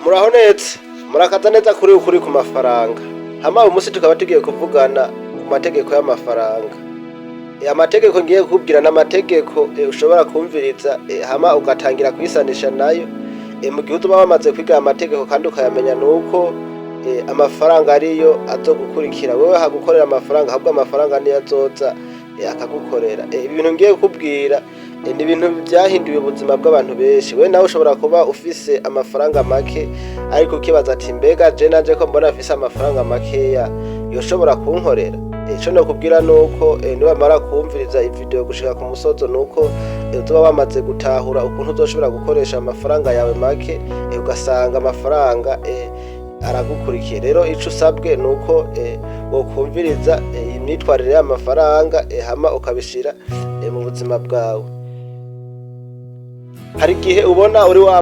Muraho neza, murakaza neza kuri Ukuri ku Mafaranga. Hama uyu munsi tukaba tugiye kuvugana ku mategeko y'amafaranga. Amategeko ngiye kukubwira n'amategeko ushobora kumviriza, hama ugatangira kwisanisha nayo. Mu gihe uzoba wamaze kwiga aya mategeko kandi ukayamenya, nuko amafaranga ariyo azogukurikira wewe hagukorera amafaranga, ahubwo amafaranga niyo azoza akagukorera. Ibi bintu ngiye kukubwira ni ibintu vyahinduye ubuzima bw'abantu benshi. We nawe ushobora kuba ufise amafaranga make, ariko ukibaza ati: "Mbega je nanje ko mbona mfise amafaranga makeya, yoshobora kunkorera?" Ico nokubwira nuko niwamara kumviriza ivideo gushika ku musozo, nuko uzoba wamaze gutahura ukuntu uzoshobora gukoresha amafaranga yawe make, ugasanga amafaranga aragukurikiye. Rero ico usabwe nuko wokumviriza imyitwarire y'amafaranga, hama ukabishira mu buzima bwawe. Hari igihe ubona uri wa